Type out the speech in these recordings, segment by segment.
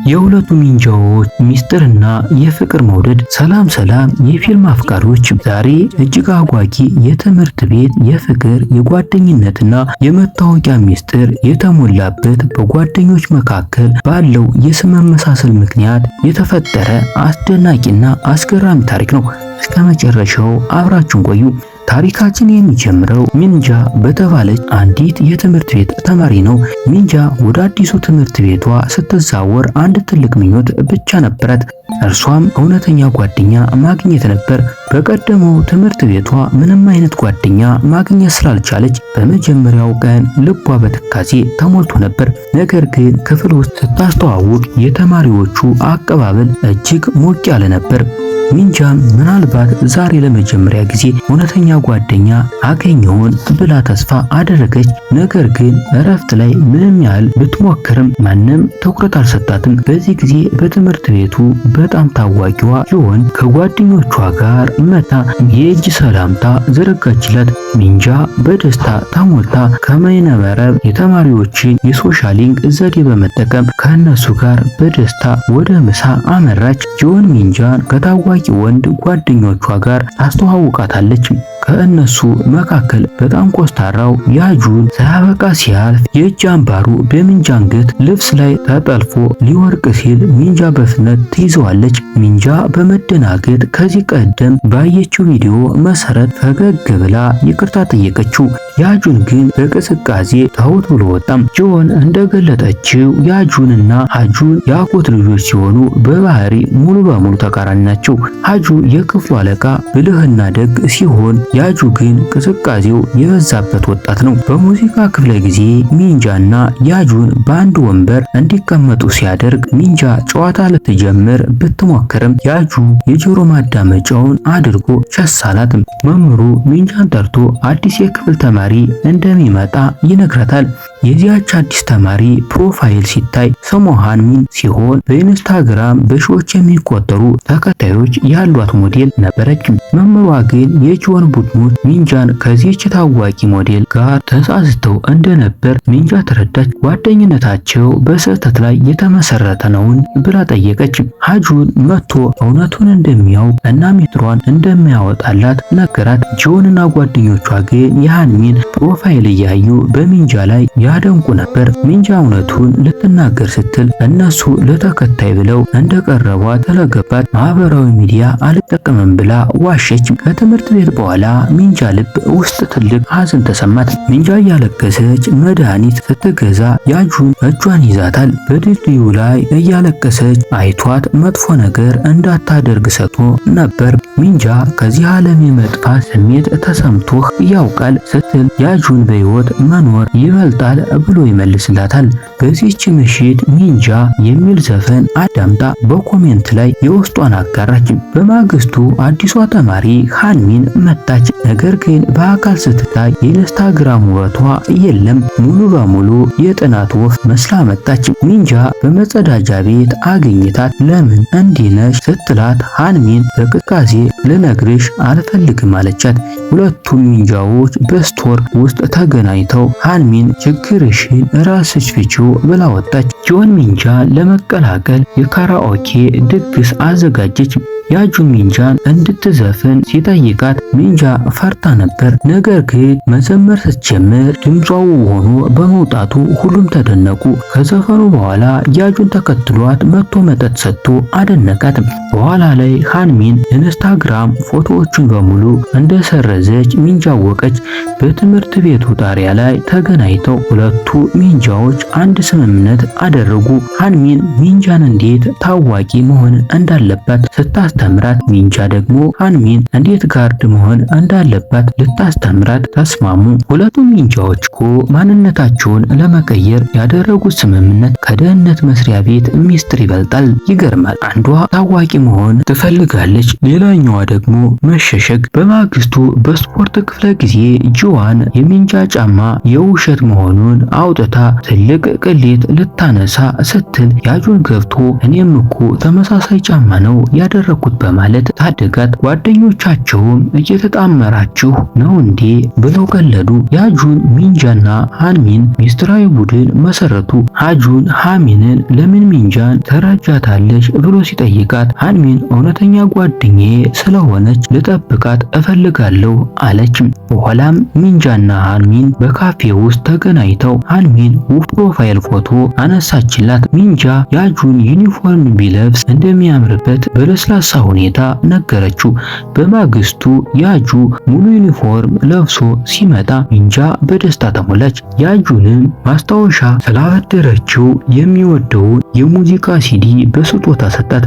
የሁለቱ ሚንጃዎች ሚስጥርና የፍቅር መውደድ። ሰላም ሰላም የፊልም አፍቃሪዎች፣ ዛሬ እጅግ አጓጊ የትምህርት ቤት የፍቅር የጓደኝነትና የመታወቂያ ሚስጥር የተሞላበት በጓደኞች መካከል ባለው የስም መመሳሰል ምክንያት የተፈጠረ አስደናቂና አስገራሚ ታሪክ ነው። እስከ መጨረሻው አብራችሁን ቆዩ። ታሪካችን የሚጀምረው ሚንጃ በተባለች አንዲት የትምህርት ቤት ተማሪ ነው። ሚንጃ ወደ አዲሱ ትምህርት ቤቷ ስትዛወር አንድ ትልቅ ምኞት ብቻ ነበራት። እርሷም እውነተኛ ጓደኛ ማግኘት ነበር። በቀደመው ትምህርት ቤቷ ምንም አይነት ጓደኛ ማግኘት ስላልቻለች በመጀመሪያው ቀን ልቧ በትካዜ ተሞልቶ ነበር። ነገር ግን ክፍል ውስጥ ስታስተዋውቅ የተማሪዎቹ አቀባበል እጅግ ሞቅ ያለ ነበር። ሚንጃም ምናልባት ዛሬ ለመጀመሪያ ጊዜ እውነተኛ ጓደኛ አገኘውን ብላ ተስፋ አደረገች። ነገር ግን እረፍት ላይ ምንም ያህል ብትሞክርም ማንም ትኩረት አልሰጣትም። በዚህ ጊዜ በትምህርት ቤቱ በጣም ታዋቂዋ ጆን ከጓደኞቿ ጋር መታ የእጅ ሰላምታ ዘረጋችላት። ሚንጃ በደስታ ተሞልታ ከመይነመረብ የተማሪዎችን የ socialing ዘዴ በመጠቀም ከእነሱ ጋር በደስታ ወደ ምሳ አመራች። ጆን ሚንጃን ከታዋቂ ወንድ ጓደኞቿ ጋር ታስተዋውቃታለች። ከእነሱ መካከል በጣም ኮስታራው ያጁን ሳያበቃ ሲያልፍ የእጅ አምባሩ በሚንጃ አንገት ልብስ ላይ ተጠልፎ ሊወርቅ ሲል ሚንጃ በፍጥነት ትይዘዋለች። ሚንጃ በመደናገጥ ከዚህ ቀደም ባየችው ቪዲዮ መሰረት ፈገግ ብላ ይቅርታ ጠየቀችው። ያጁን ግን በቅስቃሴ ተውት ብሎ ወጣም። ጆን እንደገለጠችው ያጁንና ሀጁን የአጎት ልጆች ሲሆኑ በባህሪ ሙሉ በሙሉ ተቃራኒ ናቸው። ሀጁ የክፍሉ አለቃ ብልህና ደግ ሲሆን ያጁ ግን ቅዝቃዜው የበዛበት ወጣት ነው። በሙዚቃ ክፍለ ጊዜ ሚንጃና ያጁን በአንድ ወንበር እንዲቀመጡ ሲያደርግ ሚንጃ ጨዋታ ልትጀምር ብትሞክርም ያጁ የጆሮ ማዳመጫውን አድርጎ ቸስ አላት። መምህሩ ሚንጃን ጠርቶ አዲስ የክፍል ተማሪ እንደሚመጣ ይነግራታል። የዚያች አዲስ ተማሪ profile ሲታይ ስሟ ሃንሚን ሲሆን በኢንስታግራም በሺዎች የሚቆጠሩ ተከታዮች ያሏት ሞዴል ነበረች። መምህሯ ግን የጆን ቡድኖች ሚንጃን ከዚህች ታዋቂ ሞዴል ጋር ተሳስተው እንደነበር ሚንጃ ተረዳች። ጓደኝነታቸው በስህተት ላይ የተመሰረተ ነውን ብላ ጠየቀች። ሀጁን መጥቶ እውነቱን እንደሚያውቅ እና ሚስጥሯን እንደሚያወጣላት ነገራት። ጆንና ጓደኞቿ ግን የሃንሚን profile እያዩ በሚንጃ ላይ ያደንቁ ነበር። ሚንጃ እውነቱን ልትናገር ስትል እነሱ ለተከታይ ብለው እንደቀረቧት ስለገባት ማህበራዊ ሚዲያ አልጠቀምም ብላ ዋሸች። ከትምህርት ቤት በኋላ ሚንጃ ልብ ውስጥ ትልቅ ሐዘን ተሰማት። ሚንጃ እያለቀሰች መድኃኒት ስትገዛ ያጁን እጇን ይዛታል። በድልድዩ ላይ እያለቀሰች አይቷት መጥፎ ነገር እንዳታደርግ ሰጥቶ ነበር። ሚንጃ ከዚህ ዓለም የመጥፋት ስሜት ተሰምቶህ ያውቃል ስትል ያጁን በሕይወት መኖር ይበልጣል ብሎ ይመልስላታል። በዚህች ምሽት ሚንጃ የሚል ዘፈን አዳምጣ በ comment ላይ የውስጧን አጋራች። በማግስቱ አዲሷ ተማሪ ሃንሚን መጣች። ነገር ግን በአካል ስትታይ የኢንስታግራም ውበቷ የለም። ሙሉ በሙሉ የጥናት ወፍ መስላ መጣች። ሚንጃ በመጸዳጃ ቤት አግኝታት ለምን እንዲህ ነሽ ስትላት ሃንሚን በቅዝቃዜ ልነግርሽ አልፈልግም አለቻት። ሁለቱም ሚንጃዎች በ store ውስጥ ተገናኝተው ሃንሚን ችግርሽን ራስሽ ፍቺው ብላ ወጣች። ጆን ሚንጃን ለመቀላቀል የካራኦኬ ድግስ አዘጋጀች። ያጁን ሚንጃን እንድትዘፍን ሲጠይቃት ሚንጃ ፈርታ ነበር። ነገር ግን መዘመር ስትጀምር ድምጿ ውብ ሆኖ በመውጣቱ ሁሉም ተደነቁ። ከዘፈኑ በኋላ ያጁን ተከትሏት መጥቶ መጠጥ ሰጥቶ አደነቃት። በኋላ ላይ ሃንሚን ኢንስታግራም ፎቶዎቹን በሙሉ እንደሰረዘች ሚንጃ አወቀች። በትምህርት ቤቱ ጣሪያ ላይ ተገናኝተው ሁለቱ ሚንጃዎች አንድ ስምምነት አደረጉ። ሃንሚን ሚንጃን እንዴት ታዋቂ መሆን እንዳለባት ስታስተምራት፣ ሚንጃ ደግሞ ሃንሚን እንዴት guard መሆን እንዳለባት ልታስተምራት ተስማሙ። ሁለቱ ሚንጃዎች እኮ ማንነታቸውን ለመቀየር ያደረጉት ስምምነት ከደህንነት መስሪያ ቤት ሚስጥር ይበልጣል። ይገርማል። አንዷ ታዋቂ መሆን ትፈልጋለች፣ ሌላኛዋ ለጓደኛዋ ደግሞ መሸሸግ። በማግስቱ በስፖርት ክፍለ ጊዜ ጂዋን የሚንጃ ጫማ የውሸት መሆኑን አውጥታ ትልቅ ቅሌት ልታነሳ ስትል ያጁን ገብቶ እኔም እኮ ተመሳሳይ ጫማ ነው ያደረኩት በማለት ታደጋት። ጓደኞቻቸውም እየተጣመራችሁ ነው እንዴ ብለው ቀለዱ። ያጁን ሚንጃና ሃንሚን ሚስጥራዊ ቡድን መሰረቱ። ሃጁን ሃሚንን ለምን ሚንጃን ተረጃታለች ብሎ ሲጠይቃት ሃንሚን እውነተኛ ጓደኛዬ ስለሆነች ልጠብቃት እፈልጋለሁ አለች። በኋላም ሚንጃና ሃንሚን በካፌ ውስጥ ተገናኝተው ሃንሚን ውብ profile ፎቶ አነሳችላት። ሚንጃ ያጁን ዩኒፎርም ቢለብስ እንደሚያምርበት በለስላሳ ሁኔታ ነገረችው። በማግስቱ ያጁ ሙሉ ዩኒፎርም ለብሶ ሲመጣ ሚንጃ በደስታ ተሞላች። ያጁንም ማስታወሻ ስላበደረችው የሚወደውን የሙዚቃ ሲዲ በስጦታ ሰጣት።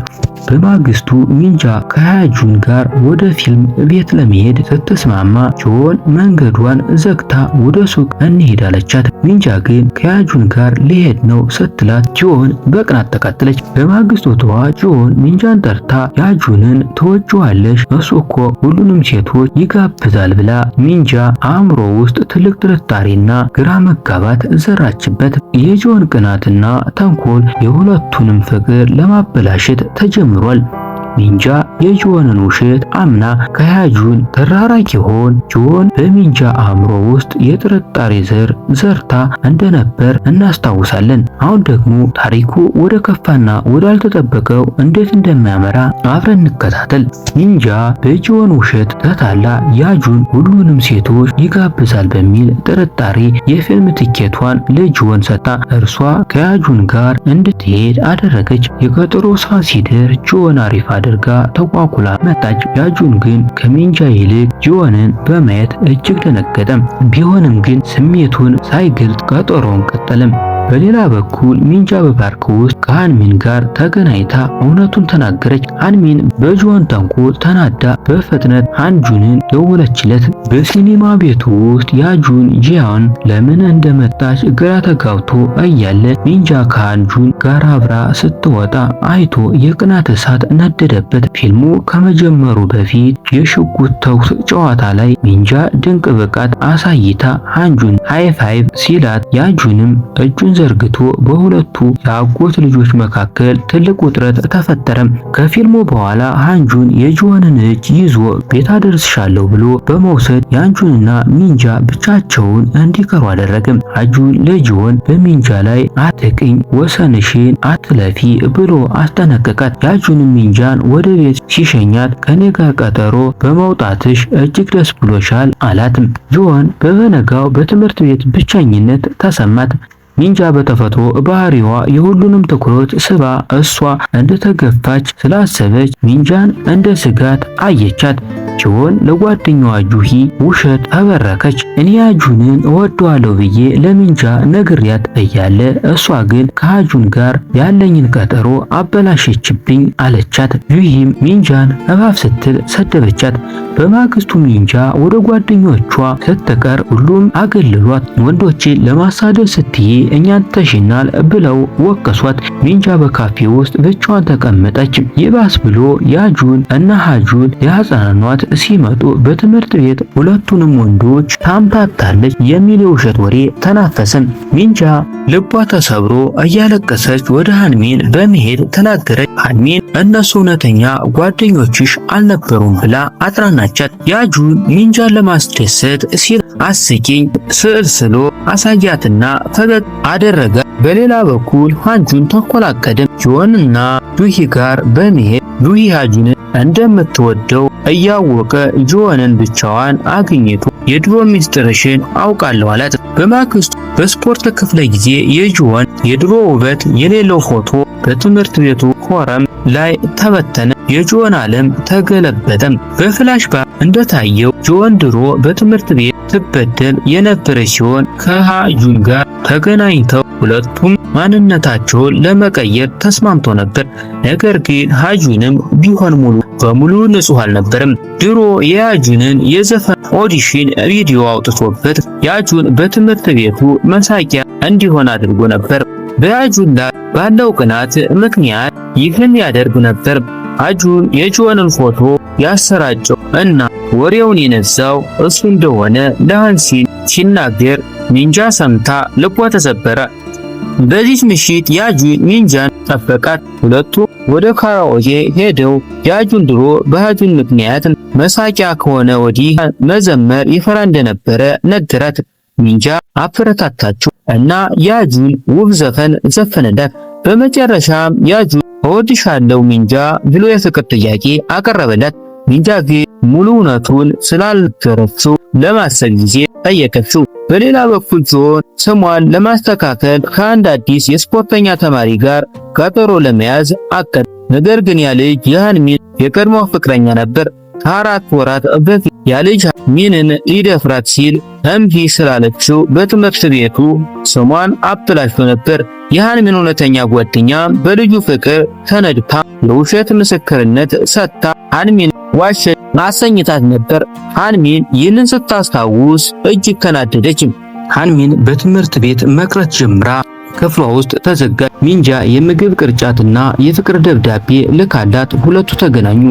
በማግስቱ ሚንጃ ከያጁን ጋር ወደ ፊልም ቤት ለመሄድ ስትስማማ ጆን መንገዷን ዘግታ ወደ ሱቅ እንሄድ አለቻት። ሚንጃ ግን ከያጁን ጋር ልሄድ ነው ስትላት ጆን በቅናት ተቃጠለች። በማግስቱ ጠዋት ጆን ሚንጃን ጠርታ ያጁንን ትወጂዋለሽ፣ እሱ እኮ ሁሉንም ሴቶች ይጋብዛል ብላ ሚንጃ አእምሮ ውስጥ ትልቅ ጥርጣሬና ግራ መጋባት ዘራችበት። የጆን ቅናትና ተንኮል የሁለቱንም ፍቅር ለማበላሸት ተጀምሯል። ሚንጃ የጆንን ውሸት አምና ከያጁን ተራራቂ ሆን ጆን በሚንጃ አእምሮ ውስጥ የጥርጣሬ ዘር ዘርታ እንደነበር እናስታውሳለን። አሁን ደግሞ ታሪኩ ወደ ከፋና ወዳልተጠበቀው እንዴት እንደሚያመራ አብረን እንከታተል። ሚንጃ በጆን ውሸት ተታላ ያጁን ሁሉንም ሴቶች ይጋብዛል በሚል ጥርጣሬ የፊልም ትኬቷን ለጆን ሰጥታ እርሷ ከያጁን ጋር እንድትሄድ አደረገች። የቀጠሮ ሰዓት ሲደርስ ጆን አሪፍ አድርጋ ተኳኩላ መጣች። ያጁን ግን ከሚንጃ ይልቅ ጆንን በማየት እጅግ ደነገጠም። ቢሆንም ግን ስሜቱን ሳይገልጽ ቀጠሮውን ቀጠለም። በሌላ በኩል ሚንጃ በፓርክ ውስጥ ከሃንሚን ጋር ተገናኝታ እውነቱን ተናገረች። ሃንሚን በጆን ተንኮል ተናዳ በፍጥነት ሃንጁንን ደወለችለት። በሲኒማ ቤቱ ውስጥ ያጁን ጂያን ለምን እንደመጣች ግራ ተጋብቶ እያለ ሚንጃ ከሃንጁን ጋር አብራ ስትወጣ አይቶ የቅናት እሳት ነደደበት። ፊልሙ ከመጀመሩ በፊት የሽጉጥ ተኩስ ጨዋታ ላይ ሚንጃ ድንቅ ብቃት አሳይታ ሃንጁን high five ሲላት ያጁንም እጁን ዘርግቶ በሁለቱ የአጎት ልጆች መካከል ትልቅ ውጥረት ተፈጠረ። ከፊልሙ በኋላ ሃንጁን የጆንን እጅ ይዞ ቤት አደርስሻለሁ ብሎ በመውሰድ ያንጁንና ሚንጃ ብቻቸውን እንዲቀሩ አደረገም። ሃንጁን ለጆን በሚንጃ ላይ አትቅኝ፣ ወሰንሽን አትለፊ ብሎ አስጠነቀቃት። ያጁን ሚንጃን ወደ ቤት ሲሸኛት ከኔ ጋር ቀጠሮ በመውጣትሽ እጅግ ደስ ብሎሻል አላትም። ጆን በበነጋው በትምህርት ቤት ብቸኝነት ተሰማት። ሚንጃ በተፈጥሮ ባህሪዋ የሁሉንም ትኩረት ስባ እሷ እንደተገፋች ስላሰበች ሚንጃን እንደ ስጋት አየቻት። ጂሆን ለጓደኛዋ ጁሂ ውሸት ተበረከች። እኔ አጁንን እወደዋለሁ ብዬ ለሚንጃ ነግሪያት እያለ እሷ ግን ከአጁን ጋር ያለኝን ቀጠሮ አበላሸችብኝ አለቻት። ጁሂም ሚንጃን እባብ ስትል ሰደበቻት። በማግስቱ ሚንጃ ወደ ጓደኞቿ ስትቀር ሁሉም አገልሏት። ወንዶችን ለማሳደድ ስትይ እኛን ተሽናል ብለው ወቀሷት። ሚንጃ በካፌ ውስጥ ብቻዋን ተቀመጠች። ይባስ ብሎ ያጁን እና ሃጁን ሊያጽናኗት ሲመጡ በትምህርት ቤት ሁለቱንም ወንዶች ታምታታለች የሚል የውሸት ወሬ ተናፈሰም። ሚንጃ ልቧ ተሰብሮ እያለቀሰች ወደ ሃንሚን በመሄድ ተናገረች። ሃንሚን እነሱ እውነተኛ ጓደኞችሽ አልነበሩም ብላ አጽናናቻት። ያጁን ሚንጃን ለማስደሰት ሲል አስቂኝ ስዕል ስሎ አሳያትና ፈገግ አደረገ። በሌላ በኩል ሃንጁን ተንኮል አቀደም። ጆንና ጁሂ ጋር በመሄድ ጁሂ ሃጁንን እንደምትወደው እያወቀ ጆንን ብቻዋን አግኝቶ የድሮ ሚስጥርሽን አውቃለሁ አላት። በማግስቱ በስፖርት ክፍለ ጊዜ የጆን የድሮ ውበት የሌለው ፎቶ በትምህርት ቤቱ forum ላይ ተበተነ። የጆን ዓለም ተገለበጠም። በ flashback እንደታየው ጆን ድሮ በትምህርት ቤት ትበደል የነበረች ሲሆን ከሃጁን ጋር ተገናኝተው ሁለቱም ማንነታቸውን ለመቀየር ተስማምቶ ነበር። ነገር ግን ሃጁንም ቢሆን ሙሉ በሙሉ ንጹህ አልነበረም። ድሮ የያጁንን የዘፈን audition ቪዲዮ አውጥቶበት ያጁን በትምህርት ቤቱ መሳቂያ እንዲሆን አድርጎ ነበር። በያጁን ላይ ባለው ቅናት ምክንያት ይህን ያደርግ ነበር። ሃጁን የጆንን ፎቶ ያሰራጨው እና ወሬውን የነዛው እሱ እንደሆነ ለሃንሲን ሲናገር ሚንጃ ሰምታ ልቧ ተሰበረ። በዚህ ምሽት ያጁን ሚንጃን ጠበቃት። ሁለቱ ወደ ካራኦኬ ሄደው ያጁን ድሮ በሃጁን ምክንያት መሳቂያ ከሆነ ወዲህ መዘመር ይፈራ እንደነበረ ነገራት። ሚንጃ አበረታታችው እና ያጁን ውብ ዘፈን ዘፈነላት። በመጨረሻም ያጁን እወድሻለሁ ሚንጃ ብሎ የፍቅር ጥያቄ አቀረበላት። ሚንጃ ግን ሙሉ እውነቱን ስላልነገረችው ለማሰብ ጊዜ ጠየቀችው። በሌላ በኩል ጆን ስሟን ለማስተካከል ከአንድ አዲስ የስፖርተኛ ተማሪ ጋር ቀጠሮ ለመያዝ አቀደ። ነገር ግን ያ ልጅ የሃንሚን የቀድሞ ፍቅረኛ ነበር። ከ4 ወራት በፊት ያ ልጅ ሚንን ሊደፍራት ሲል እምቢ ስላለችው በትምህርት ቤቱ ስሟን አበላሽቶ ነበር። የሃንሚን እውነተኛ ጓደኛ በልጁ ፍቅር ተነድታ የውሸት ምስክርነት ሰጥታ ሃንሚን ዋሸ አሰኝታት ነበር። ሃንሚን ይህንን ስታስታውስ እጅግ ተናደደች። ሃንሚን በትምህርት ቤት መቅረት ጀምራ ክፍሏ ውስጥ ተዘጋ። ሚንጃ የምግብ ቅርጫትና የፍቅር ደብዳቤ ልካላት ሁለቱ ተገናኙ።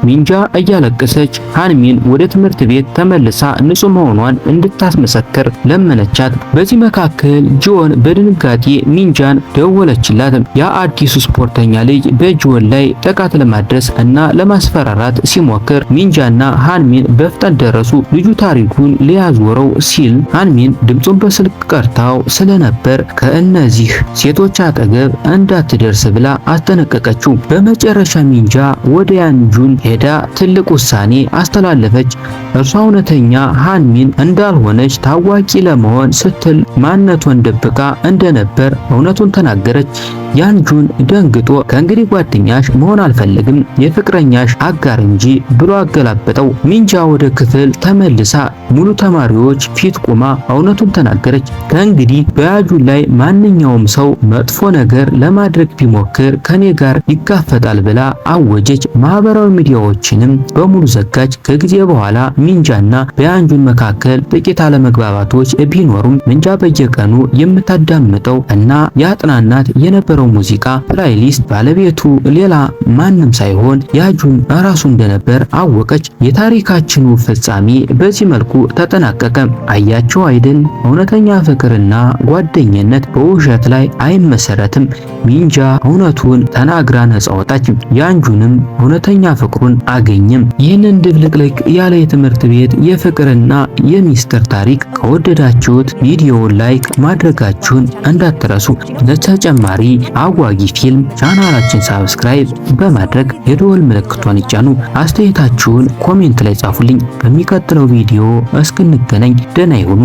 ሚንጃ እያለቀሰች ሃንሚን ወደ ትምህርት ቤት ተመልሳ ንጹህ መሆኗን እንድታስመሰክር ለመነቻት። በዚህ መካከል ጆን በድንጋጤ ሚንጃን ደወለችላት። ያ አዲሱ ስፖርተኛ ልጅ በጆን ላይ ጥቃት ለማድረስ እና ለማስፈራራት ሲሞክር ሚንጃና ሃንሚን በፍጥነት ደረሱ። ልጁ ታሪኩን ሊያዞረው ሲል ሃንሚን ድምጹን በስልክ ቀርታው ስለነበር ከእነዚህ ሴቶች አጠገብ እንዳትደርስ ብላ አስጠነቀቀችው። በመጨረሻ ሚንጃ ወደ ያንጁን ሄዳ ትልቅ ውሳኔ አስተላለፈች። እርሷ እውነተኛ ሃንሚን እንዳልሆነች ታዋቂ ለመሆን ስትል ማንነቷን ደብቃ እንደነበር እውነቱን ተናገረች። ያንጁን ደንግጦ ከእንግዲህ ጓደኛሽ መሆን አልፈልግም፣ የፍቅረኛሽ አጋር እንጂ ብሎ አገላበጠው። ሚንጃ ወደ ክፍል ተመልሳ ሙሉ ተማሪዎች ፊት ቆማ እውነቱን ተናገረች። ከእንግዲህ በያጁን ላይ ማንኛውም ሰው መጥፎ ነገር ለማድረግ ቢሞክር ከኔ ጋር ይጋፈጣል ብላ አወጀች። ማህበራዊ ሚዲያዎችንም በሙሉ ዘጋች። ከጊዜ በኋላ ሚንጃና በያንጁን መካከል ጥቂት አለመግባባቶች ቢኖሩም ሚንጃ በየቀኑ የምታዳምጠው እና ያጥናናት የነበረው ሙዚቃ playlist ባለቤቱ ሌላ ማንም ሳይሆን ያጁን ራሱ እንደነበር አወቀች። የታሪካችን ፍጻሜ በዚህ መልኩ ተጠናቀቀ። አያቸው አይደል? እውነተኛ ፍቅርና ጓደኝነት በውሸት ላይ አይመሰረትም። ሚንጃ እውነቱን ተናግራ ነጻ ወጣች። ያንጁንም እውነተኛ ፍቅሩን አገኘም። ይህንን ድብልቅልቅ ያለ የትምህርት ቤት የፍቅርና የሚስጥር ታሪክ ከወደዳችሁት ቪዲዮውን like ማድረጋችሁን እንዳትረሱ። ለተጨማሪ አጓጊ ፊልም ቻናላችን subscribe በማድረግ የደወል ምልክቷን ይጫኑ። አስተያየታችሁን comment ላይ ጻፉልኝ። በሚቀጥለው ቪዲዮ እስክንገናኝ ደህና ይሁኑ።